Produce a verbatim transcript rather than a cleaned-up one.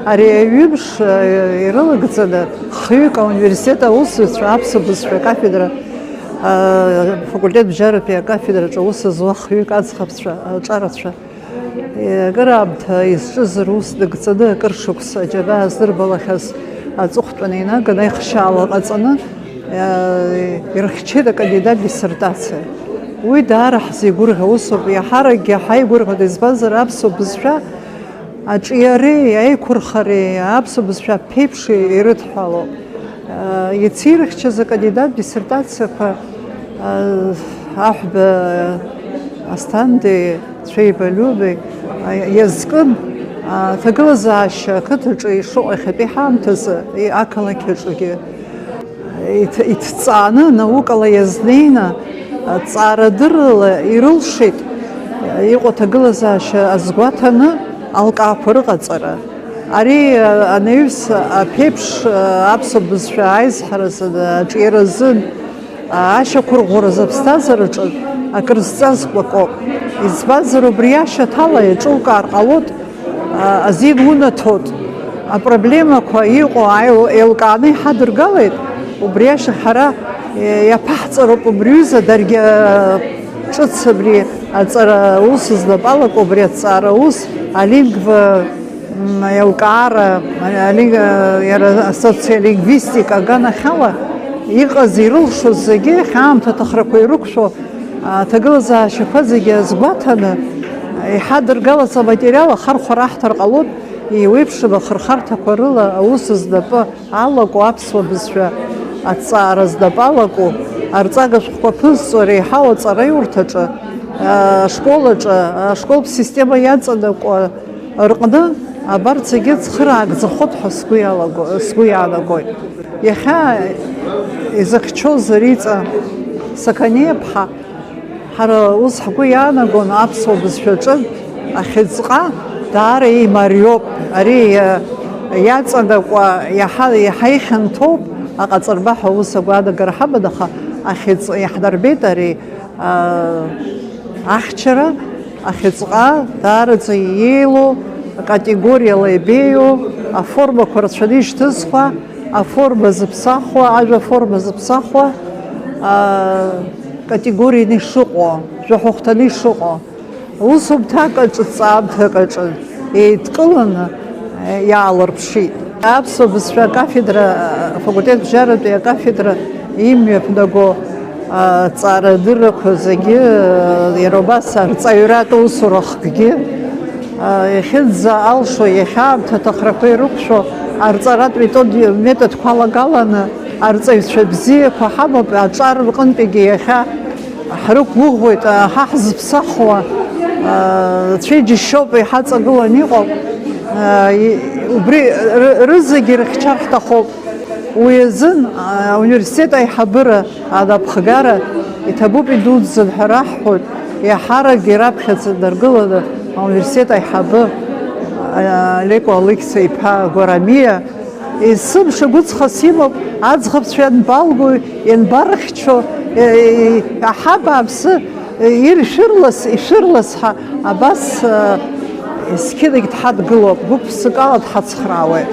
Ари аҩымш, э, ирылагӡаны хҩык ауниверситет аусзуҩцәа аԥсуа бызшәа акафедра, э, факультет бжьаратәи акафедраҿы аус зуа хҩык аӡӷабцәа, аҿарацәа, э, акыраамҭа изҿыз рус нагӡаны акыр шықәса аџьабаа здырбалахьаз аҵыхәтәаны инаган аихшьаала ҟаҵаны, э, ирыхьчеит акандидат диссертациа. Уи даара ҳзеигәырӷьо усуп, иаҳаракгьы ҳаигәырӷьоит, избанзар аԥсуа бызшәа аҿиареи аиқәырхареи аԥсуа бызшәа аԥеиԥши ирыдҳәалоуп. Иацирыхьчаз акандидат диссертациақәа, аҳәба Асҭандеи Цәеиба Любеи иазкын аҭагылазаашьа ақыҭаҿы ишыҟоу иахьатәи ҳаамҭазы ақалақь аҿгьы. Иҭ-, иҭҵааны, наукала иазнеины, аҭҵаарадыррала ирылшеит иҟоу аҭагылазаашьа азгәаҭаны алкаақәа рыҟаҵара. Ари, а, анаҩс аԥеиԥш, а, аԥсуа бызшәа аизҳаразы, аҿиаразы, а, ашьақәырӷәӷәаразы аԥсҭазаараҿы акрызҵазкуа акоуп. Избанзар, убри ашьаҭала еиҿукаар ҟалоит, а, азин унаҭоит. Апроблемақәа иҟоу аил-, еилкааны иҳадыргалеит, убри ашьҭахь ҳара, е, иаԥаҳҵароуп убри аҩыза, даргьы, а, ҿыц абри аҵара ус знапы алаку, убри аҭҵаара ус, алингва, м, аилкаара, али-, а, иара асоциолингвистика аганахьала иҟаз, ирылшоз зегьы, иахьа аамҭа аҭахрақәа ирықәшәо, аҭагылазаашьақәа зегьы азгәаҭаны, иҳадыргалаз аматериал ахархәара аҳҭар ҟалоит, еиуеиԥшым ахырхарҭақәа рыла аус знапы алаку аԥсуа бызшәа аҭҵаара знапы алаку, арҵага шәҟәқәа ԥызҵо реиҳау аҵараиурҭаҿы, ашкол аҿы, ашколтә система иаҵанакуа рҟны абарҭ зегьы цхыраагӡахоит ҳәа сгәы иалаго-, сгәы иаанагоит. Иахьа изыхьчоз Риҵа Сақаниаԥҳа, ҳара ус ҳгәы иаанагон аԥсуа бызшәаҿы ахьыӡҟа даара имариоуп. Ари, э, иаҵанакуа иаҳа, иаҳа ихьанҭоуп, аҟаҵарба ҳәа ус агәаанагара ҳаман, аха ахьыӡ-, иаҳнарбеит ари, а, ахьчара, ахьыӡҟа даараӡа иеилоу, категориала ибеиоу, аформақәа рацәаны ишьҭызхуа, аформа зыԥсахуа, ажәа аформа зыԥсахуа, а, категорианы ишыҟоу, жәахәыхәҭаны ишыҟоу, усумҭак аҿы, ҵаамҭак аҿы еидкыланы, э, иаалырԥшит. Аԥсуа бызшәа акафедра, афакультет бжьаратәи акафедра имҩаԥнаго, а, ҵаарадыррақәа зегьы, а, иара убас арҵаҩратә усурахкгьы, а, иахьынӡа алшо, иахьа аамҭа аҭахрақәа ирықәшәо арҵаратә метод, методқәа алагаланы арҵаҩцәа бзиақәа ҳамоуп, аҿар рҟынтәигьы иахьа ҳрықәгәыӷуеит, а, ҳа ҳзыԥсахуа, а, цәеиџьышьоуп иҳаҵагыланы иҟоу, а, и-, убри ры-, рызегьы ирыхьчар ҳҭахуп. Уи азын, а, ауниверситет аиҳабыра анапхгара иҭабуп идуӡӡан ҳәа раҳҳәоит, иаҳаракгьы раԥхьаӡа днаргыланы ауниверситет аиҳабы, а, Лекәа Алықьса иԥа Гәарамиа, есымша гәыҵхас имоуп, аӡӷабцәа ианбалгои, ианбарыхьчо, е, е, аҳа бааԥсы, е, ир-, шәырлас, ишәырлас ҳәа абас, е, есқьынагь дҳадгылоуп, гәык-ԥсыкала дҳацхраауеит.